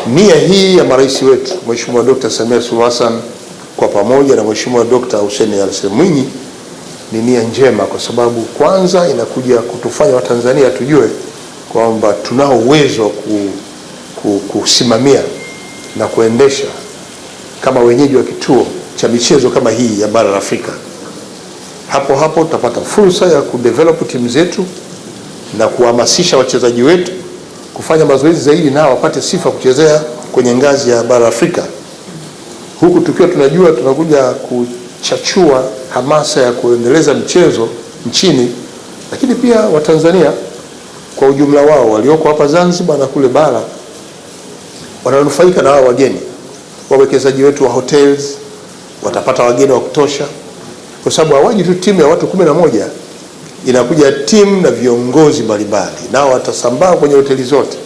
Nia hii ya marais wetu Mheshimiwa Dr. Samia Suluhu Hassan kwa pamoja na Mheshimiwa Dr. Hussein Ali Mwinyi ni nia njema, kwa sababu kwanza inakuja kutufanya Watanzania tujue kwamba tunao uwezo wa kusimamia na kuendesha kama wenyeji wa kituo cha michezo kama hii ya bara la Afrika. Hapo hapo tutapata fursa ya kudevelop timu zetu na kuhamasisha wachezaji wetu kufanya mazoezi zaidi na wapate sifa kuchezea kwenye ngazi ya bara Afrika, huku tukiwa tunajua tunakuja kuchachua hamasa ya kuendeleza mchezo nchini, lakini pia Watanzania kwa ujumla wao walioko hapa Zanzibar na kule bara wananufaika na hao wageni. Wawekezaji wetu wa hotels watapata wageni wa kutosha, kwa sababu hawaji tu timu ya watu 11, inakuja timu na viongozi mbalimbali, nao watasambaa kwenye hoteli zote,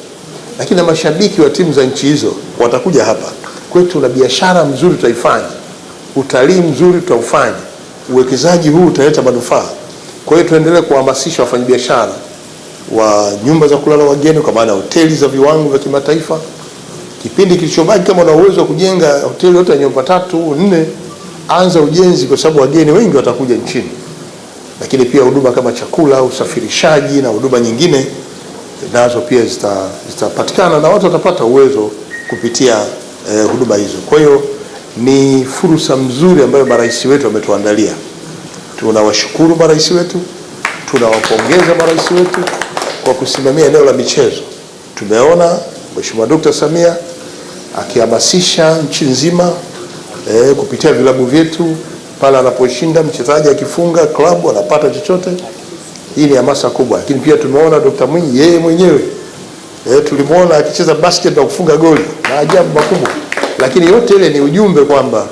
lakini na mashabiki wa timu za nchi hizo watakuja hapa kwetu. Tuna biashara mzuri tutaifanya, utalii mzuri tutaufanya, uwekezaji huu utaleta manufaa. Kwa hiyo tuendelee kuhamasisha wafanyabiashara wa nyumba za kulala wageni, kwa maana hoteli za viwango vya kimataifa. Kipindi kilichobaki, kama una uwezo wa kujenga hoteli yote ya nyumba 3 4, anza ujenzi, kwa sababu wageni wengi watakuja nchini. Lakini pia huduma kama chakula, usafirishaji na huduma nyingine nazo pia zitapatikana na watu watapata uwezo kupitia huduma hizo. Kwa hiyo ni fursa nzuri ambayo marais wetu wametuandalia. Tunawashukuru marais wetu, tunawapongeza marais wetu kwa kusimamia eneo la michezo. Tumeona Mheshimiwa Dr. Samia akihamasisha nchi nzima kupitia vilabu vyetu, pale anaposhinda mchezaji akifunga klabu anapata chochote. Hii ni hamasa kubwa. Lakini pia tumeona Dr. Mwinyi yeye mwenyewe tulimuona akicheza basket na kufunga goli, maajabu makubwa. Lakini yote ile ni ujumbe kwamba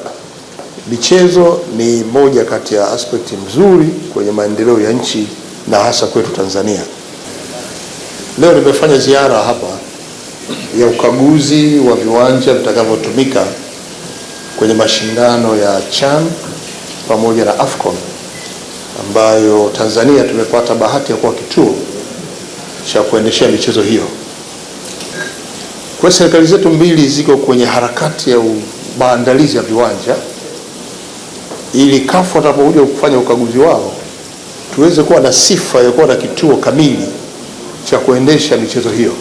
michezo ni moja kati ya aspect nzuri kwenye maendeleo ya nchi na hasa kwetu Tanzania. Leo nimefanya ziara hapa ya ukaguzi wa viwanja vitakavyotumika kwenye mashindano ya CHAN pamoja na AFCON ambayo Tanzania tumepata bahati ya kuwa kituo cha kuendeshea michezo hiyo. Kwa serikali zetu mbili ziko kwenye harakati ya maandalizi ya viwanja ili CAF watakapokuja kufanya ukaguzi wao tuweze kuwa na sifa ya kuwa na kituo kamili cha kuendesha michezo hiyo.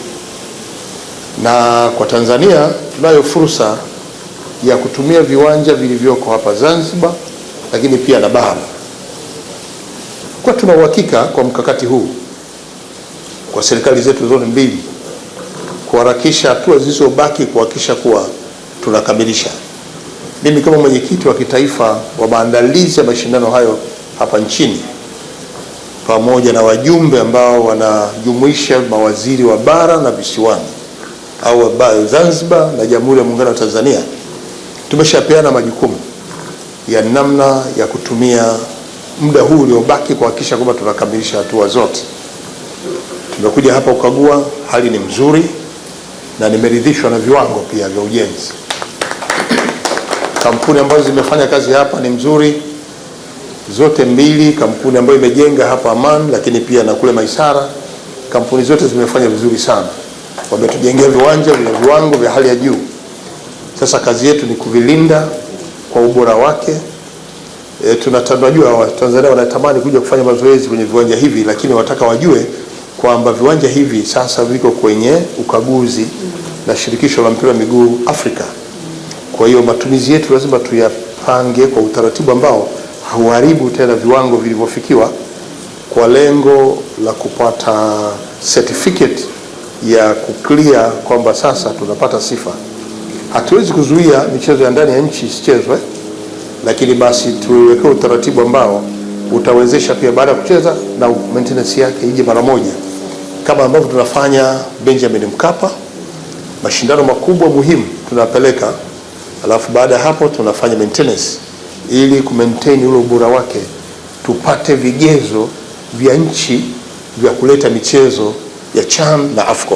Na kwa Tanzania tunayo fursa ya kutumia viwanja vilivyoko hapa Zanzibar, lakini pia na bara. Kwa tuna uhakika kwa mkakati huu kwa serikali zetu zote mbili kuharakisha hatua zilizobaki kuhakikisha kuwa tunakamilisha. Mimi kama mwenyekiti wa kitaifa wa maandalizi ya mashindano hayo hapa nchini, pamoja na wajumbe ambao wanajumuisha mawaziri wa bara na visiwani au wa Zanzibar na Jamhuri ya Muungano wa Tanzania, tumeshapeana majukumu ya namna ya kutumia muda huu uliobaki kuhakikisha kwamba tunakamilisha hatua zote. Tumekuja hapa kukagua, hali ni mzuri na nimeridhishwa na viwango pia vya ujenzi. Kampuni ambazo zimefanya kazi hapa ni mzuri zote mbili, kampuni ambayo imejenga hapa Aman, lakini pia na kule Maisara, kampuni zote zimefanya vizuri sana. Wametujengea viwanja vya viwango vya hali ya juu. Sasa kazi yetu ni kuvilinda kwa ubora wake. Tunajua Watanzania wanatamani kuja kufanya mazoezi kwenye viwanja hivi, lakini wataka wajue kwamba viwanja hivi sasa viko kwenye ukaguzi na shirikisho la mpira wa miguu Afrika. Kwa hiyo matumizi yetu lazima tuyapange kwa utaratibu ambao hauharibu tena viwango vilivyofikiwa, kwa lengo la kupata certificate ya kuclear kwamba sasa tunapata sifa. Hatuwezi kuzuia michezo ya ndani ya nchi isichezwe, lakini basi tuweke utaratibu ambao utawezesha pia baada ya kucheza na maintenance yake ije mara moja, kama ambavyo tunafanya Benjamin Mkapa. Mashindano makubwa muhimu tunapeleka, alafu baada ya hapo tunafanya maintenance ili kumaintain ule ubora wake, tupate vigezo vya nchi vya kuleta michezo ya CHAN na AFCON.